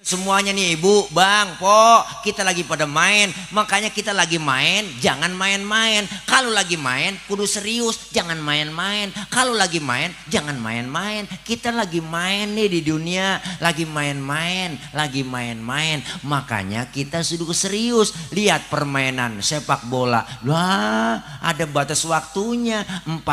Semuanya nih ibu, bang, po, kita lagi pada main. Makanya kita lagi main, jangan main-main. Kalau lagi main, kudu serius, jangan main-main. Kalau lagi main, jangan main-main. Kita lagi main nih di dunia, lagi main-main, lagi main-main. Makanya kita sudah serius. Lihat permainan sepak bola. Wah, ada batas waktunya. 45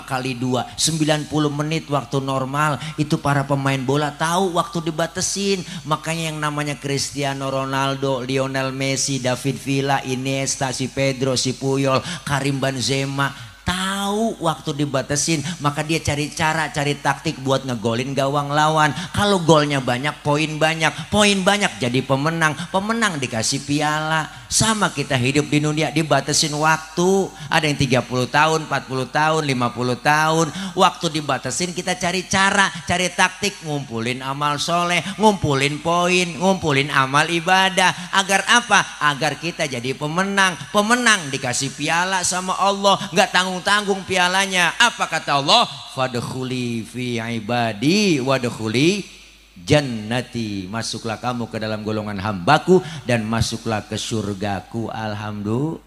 kali 2, 90 menit waktu normal. Itu para pemain bola tahu waktu dibatasin. Makanya yang namanya Cristiano Ronaldo, Lionel Messi, David Villa, Iniesta, si Pedro, si Puyol, Karim Benzema tahu waktu dibatasin. Maka dia cari cara, cari taktik buat ngegolin gawang lawan. Kalau golnya banyak, poin banyak jadi pemenang. Pemenang dikasih piala. Sama kita hidup di dunia, dibatasin waktu. Ada yang 30 tahun, 40 tahun, 50 tahun. Waktu dibatasin, kita cari cara, cari taktik, ngumpulin amal soleh, ngumpulin poin, ngumpulin amal ibadah. Agar apa? Agar kita jadi pemenang. Pemenang dikasih piala sama Allah. Gak tanggung-tanggung pialanya. Apa kata Allah? Fadkhuli fi ibadi wadkhuli jannati, masuklah kamu ke dalam golongan hambaku dan masuklah ke surgaku. Alhamdulillah.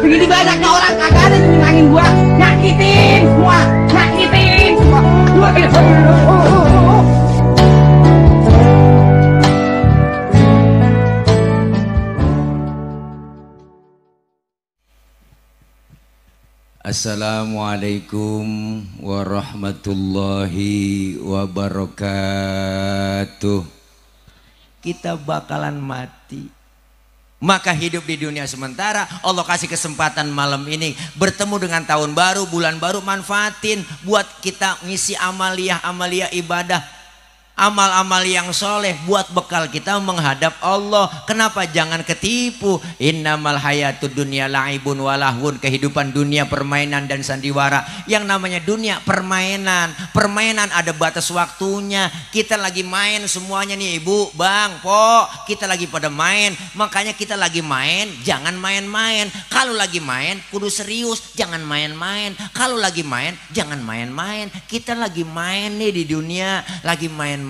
Begini banyaknya orang kagak ada yang nyenangin gua, nyakitin semua. Assalamualaikum warahmatullahi wabarakatuh. Kita bakalan mati. Maka hidup di dunia sementara. Allah kasih kesempatan malam ini bertemu dengan tahun baru, bulan baru. Manfaatin buat kita ngisi amalia ibadah, amal-amal yang soleh buat bekal kita menghadap Allah. Kenapa jangan ketipu? Innamal hayatud dunya la'ibun walahun. Kehidupan dunia permainan dan sandiwara. Yang namanya dunia permainan. Permainan ada batas waktunya. Kita lagi main semuanya nih ibu, bang, po, kita lagi pada main. Makanya kita lagi main, jangan main-main. Kalau lagi main, kudu serius, jangan main-main. Kalau lagi main, jangan main-main. Kita lagi main nih di dunia, lagi main-main.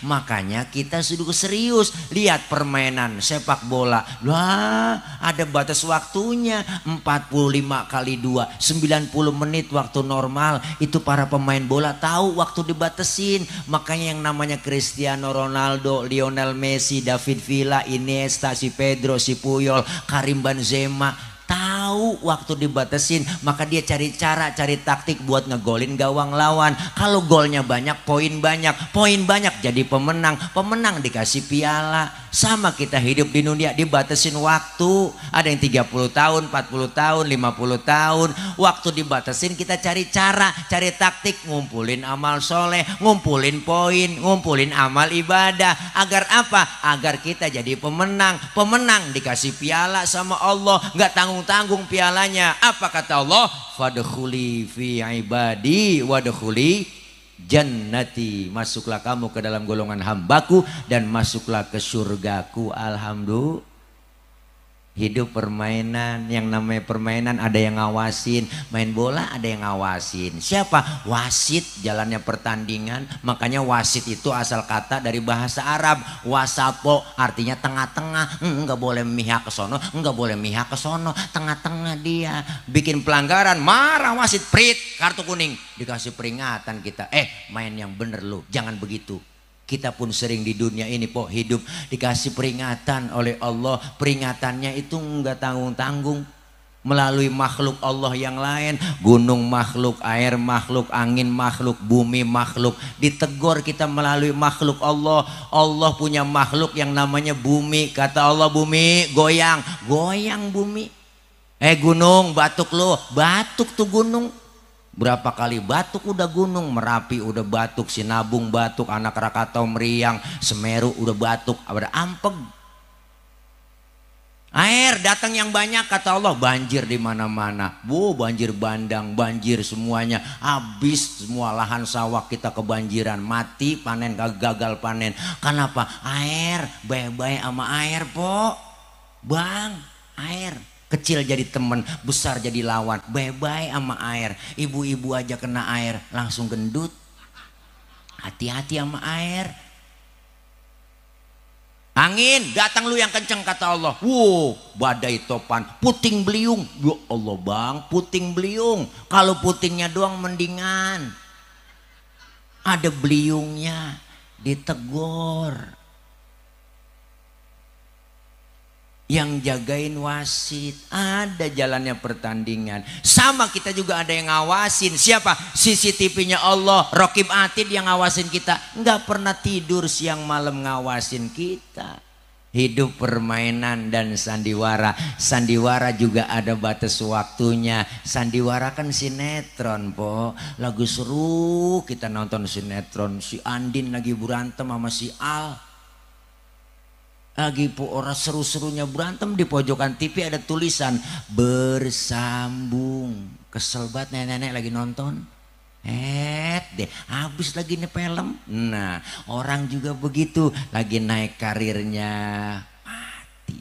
Makanya kita sudah serius. Lihat permainan sepak bola. Wah, ada batas waktunya. 45 kali 2, 90 menit waktu normal. Itu para pemain bola tahu waktu dibatasin. Makanya yang namanya Cristiano Ronaldo, Lionel Messi, David Villa, Iniesta, si Pedro, si Puyol, Karim Benzema tahu waktu dibatasin. Maka dia cari cara, cari taktik buat ngegolin gawang lawan. Kalau golnya banyak, poin banyak jadi pemenang. Pemenang dikasih piala. Sama kita hidup di dunia, dibatasin waktu. Ada yang 30 tahun, 40 tahun, 50 tahun. Waktu dibatasin, kita cari cara, cari taktik, ngumpulin amal soleh, ngumpulin poin, ngumpulin amal ibadah. Agar apa? Agar kita jadi pemenang. Pemenang dikasih piala sama Allah. Gak tanggung-tanggung pialanya. Apa kata Allah? Fadkhuli fi ibadi wadkhuli jannati, masuklah kamu ke dalam golongan hambaku dan masuklah ke surgaku. Alhamdulillah. Hidup permainan. Yang namanya permainan ada yang ngawasin. Main bola ada yang ngawasin. Siapa? Wasit, jalannya pertandingan. Makanya wasit itu asal kata dari bahasa Arab. Wasapo artinya tengah-tengah. Enggak boleh mihak ke sono, enggak boleh mihak ke sono. Tengah-tengah dia. Bikin pelanggaran, marah wasit, prit, kartu kuning. Dikasih peringatan kita. Main yang bener lu, jangan begitu. Kita pun sering di dunia ini po hidup dikasih peringatan oleh Allah. Peringatannya itu enggak tanggung-tanggung. Melalui makhluk Allah yang lain. Gunung makhluk, air makhluk, angin makhluk, bumi makhluk. Ditegur kita melalui makhluk Allah. Allah punya makhluk yang namanya bumi. Kata Allah, bumi goyang. Goyang bumi. Gunung batuk lo. Batuk tuh gunung. Berapa kali batuk udah gunung. Merapi udah batuk, Sinabung batuk, Anak Rakatau meriang, Semeru udah batuk, ada ampeg. Air datang yang banyak, kata Allah banjir di mana-mana. Banjir bandang, banjir semuanya. Habis semua lahan sawah kita kebanjiran, mati panen, gagal panen. Kenapa? Air, baik-baik sama air po. Bang, air. Kecil jadi temen, besar jadi lawan. Bye-bye sama air. Ibu-ibu aja kena air langsung gendut. Hati-hati sama air. Angin, datang lu yang kenceng kata Allah. Wow, badai topan, puting beliung. Ya Allah bang, puting beliung. Kalau putingnya doang mendingan. Ada beliungnya, ditegur. Yang jagain wasit, ada jalannya pertandingan. Sama kita juga ada yang ngawasin. Siapa? CCTV-nya Allah, Raqib Atid yang ngawasin kita. Nggak pernah tidur siang malam ngawasin kita. Hidup permainan dan sandiwara. Sandiwara juga ada batas waktunya. Sandiwara kan sinetron po. Lagu seru kita nonton sinetron. Si Andin lagi berantem sama si Al. Lagi orang seru-serunya berantem, di pojokan TV ada tulisan bersambung. Kesel banget nenek-nenek lagi nonton. Deh habis lagi nih film. Nah orang juga begitu, lagi naik karirnya mati.